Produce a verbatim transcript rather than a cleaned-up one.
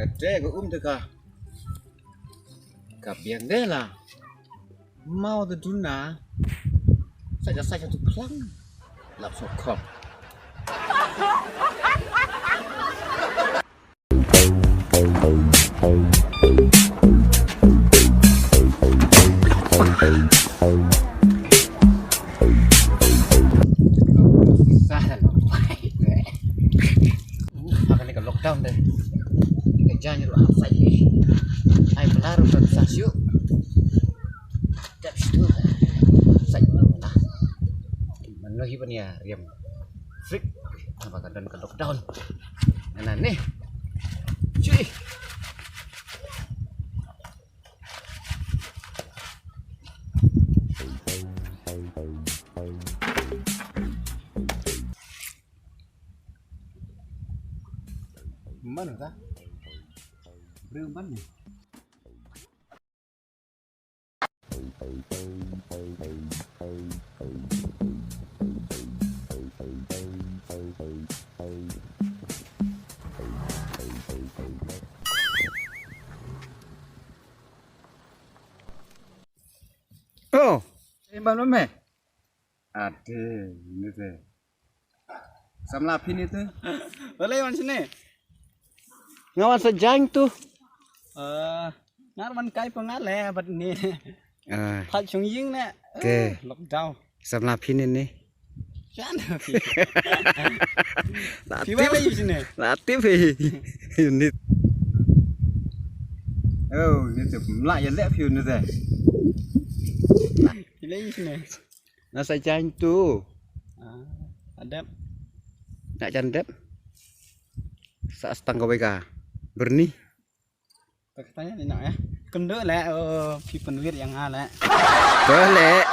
Ade ka um de ka. Ka biang de la. Mawdaduna. Saja saja tu pelang. Lap sokong. Sah lah. Akan ni ka lockdown deh. Ka jan ruh hap sai. Ai pelar ruh sa syu. Dep syu. Sai ruh lah. Mano hi ban ïa riam. Frik. Apa ka don ka lockdown. Ngana ni. Cui. Mano ta? Briew mano? Oh. Eh, ban me? Ade, ni te. Samla phi ni te. Balei wan sini? Nga wan sa jaiñ tu. Eh, ngar wan kai pa ngar le bad ni. Ah. Phat shong ying ne. Ke. Eh, lockdown. Samla phi ni ni. Jan phi. La tip. Phi wan la yu sini. La tip phi. Unit. Oh, ni te mla ya le phi ni te. Phi la yu sini. Nga sa jaiñ tu. Ah, adep. Nga jan dep. Sa stang kawei ka. Berni. Tak tanya ni nak ya. Kendo le, oh, phi pynwit yang ale. Boleh.